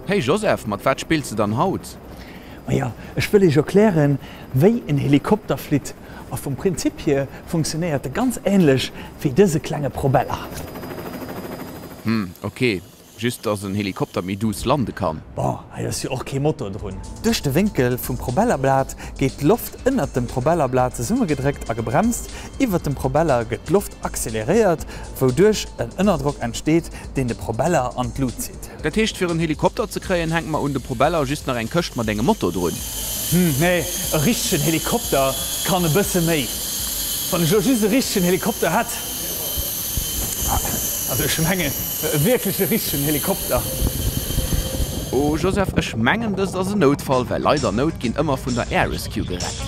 Hey Joseph, mat wat spills de dann haut? Majo, ech wëll iech erklären, wéi en Helikopter flitt. A vum Prinzip hier funktionéiert e ganz änlech wéi dëse klenge Probeller. Hm, ok. Just dass en Helikopter méi duuss lande kann. Bon, hei ass jo och kee Motor drun. Duerch de Wénkel vum Probellerblat geet d'Loft ënnert dem Probellerblat zesummegedréckt a gebremst. Iwwert dem Probeller gëtt d'Loft acceleréiert, wouduerch en Ënnerdrock entsteet, deen de Probeller an d'Lut zitt. Dat heescht, fir en Helikopter ze kréien, hänkt mer un de Probeller just nach eng Këscht mat engem Motor drun? Hm, nee, e richtegen Helikopter kann e bësse méi. Wann ech elo just e richtegen Helikopter hätt. Also ech mengen, e wierkleche richtegen Helikopter. Oh Joseph, ech mengen dëst ass en Noutfall, well Leit an Nout ginn ëmmer vun der Air Rescue gerett.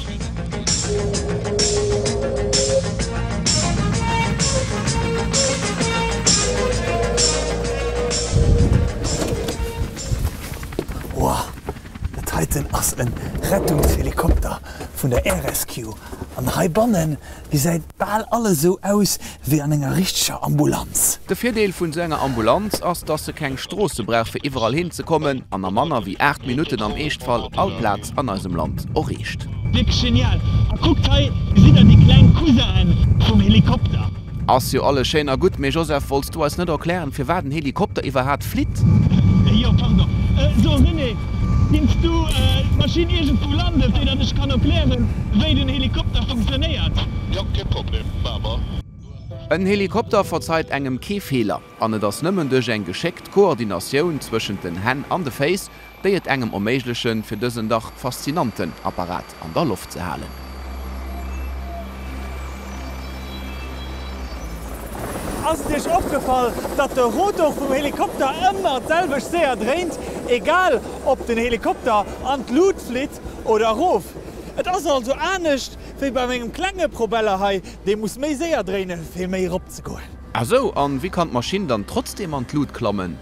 Woah, dat heiten ass en Rettungshelikopter vun der Air Rescue an heibannen gesäit bal alles esou aus wéi an enger richteger Ambulanz. De Virdeel vun sou enger Ambulanz ass, dass se keng Stroosse brauch fir iwwerall hin ze kommen an a manner wéi 8 Minutten am Eeschtfall all Plaz an eisem Land erreecht. Wierklech genial! A kuckt hei, gesitt der déi kleng Cousin'en vum Helikopter? Ass jo alles schéin a gutt, mee Joseph, wollts du eis net erklären, firwat en Helikopter iwwerhaat flitt? Jo, pardon. So René, kinns du d'Maschinn iergendwou landen, fir datt ech kann erklären, wéi den Helikopter funktionéiert? Jo, kee Problem, maache mer. En Helikopter verzeit engem kee Feeler, an et ass nëmmen duerch eng geschéckt Koordinatioun zwëschent den Hänn an de Féiss, déi et engem erméiglechen, fir dësen dach faszinanten Apparat an der Loft ze halen. Ass et iech opgefall, datt de Rotor vum Helikopter ëmmer d'selwecht séier dréint, egal ob den Helikopter an d'Lut flitt oder erof? Et ass also anescht wéi bei mengem klenge Probeller hei, dee muss méi séier dréinen, fir méi erop ze goen. Ah sou, an wéi kann d'Maschinn dann trotzdem an d'Lut klammen?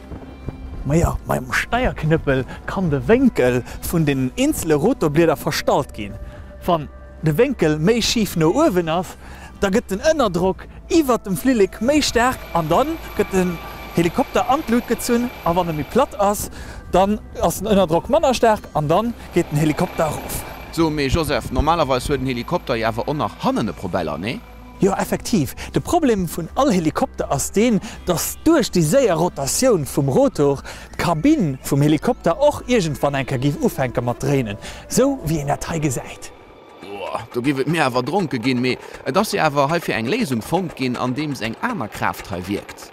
Majo, mam Steierknëppel kann de Wénkel vun den eenzele Rotorblieder verstallt ginn. Wann de Wénkel méi schif no uewen ass, da gëtt den Ënnerdrock iwwert dem Flillek méi staark an da gëtt den Helikopter an d'Lut gezunn a wann e méi platt ass, dann ass den Ënnerdrock manner staark an dann geet den Helikopter erof. So, mee Joseph, normalerweis huet en Helikopter jo awer och nach hannen e Probeller, nee? Jo, effektiv. De Problem vun all Helikopter ass deen, dass duerch déi séier Rotatioun vum Rotor d'Kabinn vum Helikopter och iergendwann eng Kéier géif ufänke mat dréinen, sou wéi een dat hei gesäit. Boah, do géif et mir awer dronke ginn. Mee et ass jo awer heifir eng Léisung fonnt ginn, andeems eng aner Kraaft hei wierkt.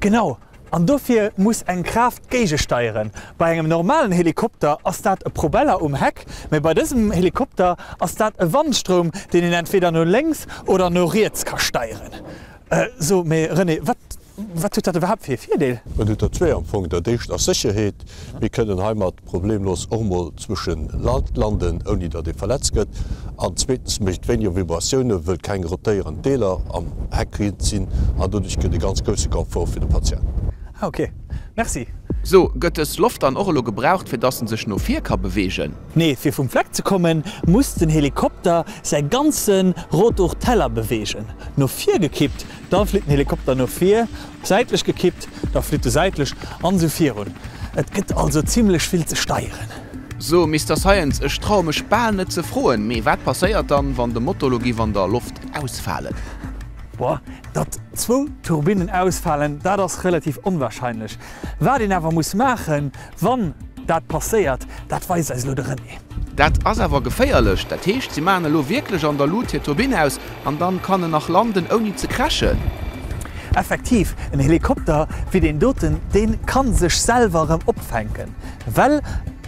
Genau, An dofir muss eng Kraaft géigesteieren. Bei engem normalen Helikopter ass dat e Probeller um Heck, mä bei dësem Helikopter ass dat e Wandstroum, deen een entweder no lénks oder no riets ka steieren. So, mee René, wat wat huet dat iwwerhaapt fir ee Virdeel? Et huet der zwee am Fong. Dat éischt ass Sécherheet. Mir kënnen heimat problemlos och mol zwësche Leit landen, ouni datt ee verletzt gëtt. An zweetens mécht et wéiniger Vibratioune wëll keng rotéierend Deeler am Heck sinn an doduerch gëtt e ganz grousse Confort fir de Patient. Ah ok, merci. So, gëtt dës Loft dann och elo gebraucht fir dass en sech no vir ka beweegen? Nee, fir vum Fleck ze kommen, muss den Helikopter säi ganze Rotorteller beweegen. No vir gekippt, da flitt den Helikopter no vir, säitlech gekippt, da flitt e säitlech an esou virun. Et gëtt also zimlech vill ze steieren. So, Mister Science, ech traue mech bal net ze froen, mee wat passéiert dann, wann de Motor lo giff an der Loft ausfalen? Boah, datt zwou Turbinnen ausfalen, dat ass relativ onwahrscheinlech. Wat een awer muss maachen, wann dat passéiert, dat weist eis elo de René. Dat ass awer geféierlech. Dat heescht, si maachen elo wierklech an der Lut hir Turbinn aus an dann kann en nach landen ouni ze crashen? Effektiv, en Helikopter wéi deen doten, dee kann sech selwer erëm opfänken, well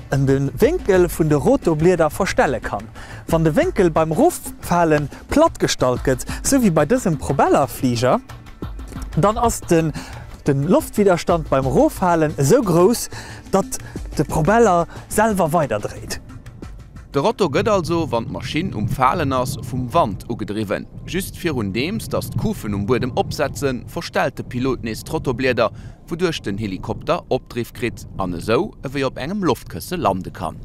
en de Wénkel vun de Rotorblieder verstelle kann. Wann de Wénkel beim Roffalen platt gestallt gëtt, sou wéi bei dësem Probellerfliger, dann ass de Loftwiderstand beim Roffalen esou grouss, datt de Probeller selwer weiderdréit. De Rotor gëtt also, wann d'Maschinn um Falen ass, vum Wand ugedriwwen. Just virun deems datt d'Kufen um Buedem opsetzen, verstellt de Pilot nees d'Rotorblieder, wouduerch den Helikopter Opdriff kritt an esou ewéi op engem Loftkësse lande kann.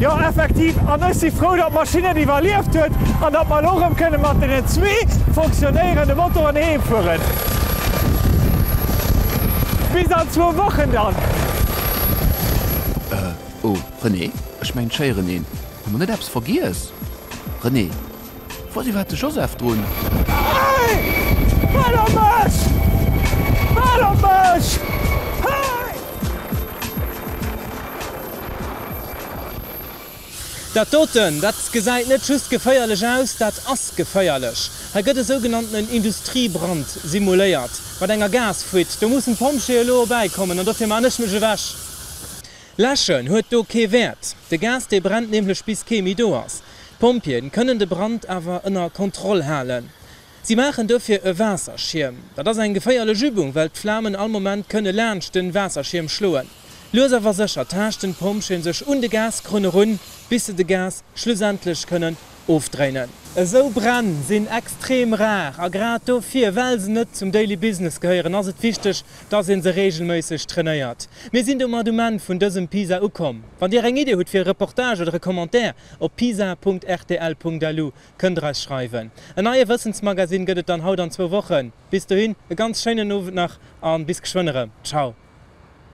Jo, effektiv, an ech si frou, datt d'Maschinn et iwwerlieft huet an datt mer elo erëm kënne mat deenen zwee fonctionnéierende Motoren heem fueren. Bis an zwou Wochen dann! Äh, oh, René, ech mengen ech héieren een. Hu mer net eppes vergiess? René, Wou ass iwwerhaapt de Joseph drun? Hey! Waart op mech! Waart op mech! Hey! Dat doten, dat gesäit net just geféierlech aus, dat ass geféierlech. Hei gëtt e sougenanntenen Industriebrand simuléiert, mat enger Gasfuite. Do mussen d'Pompjeeë elo erbäikommen an dofir man ech mech ewech. Läschen huet do kee Wäert. De Gas, dee brennt nämlech bis kee méi do ass. D'Pompjeeën kënnen de Brand awer ënner Kontroll halen. Si maachen dofir e Waasserschierm. Dat ass eng geféierlech Übung, well d'Flamen all Moment kënne laanscht den Waasserschierm schloen. Lues awer sécher taaschten d'Pompjeeën sech un de Gaskrunn erun, bis se de Gas schlussendlech kënnen ofdréinen. Esou Bränn sinn extrem rar a grad dofir, well se net zum Daily Business gehéieren, ass et wichteg, dass een se regelméisseg trainéiert. Mir sinn domat um Enn vun dësem Pisa ukomm. Wann dir eng Idee hutt fir e Reportage oder e Commentaire, op pisa.rtl.lu kënnt der eis schreiwen. En neie Wëssensmagasinn gëtt et dann haut an zwou Wochen. Bis dohin e ganz schéinen Owend nach a bis geschwënn erëm. Ciao.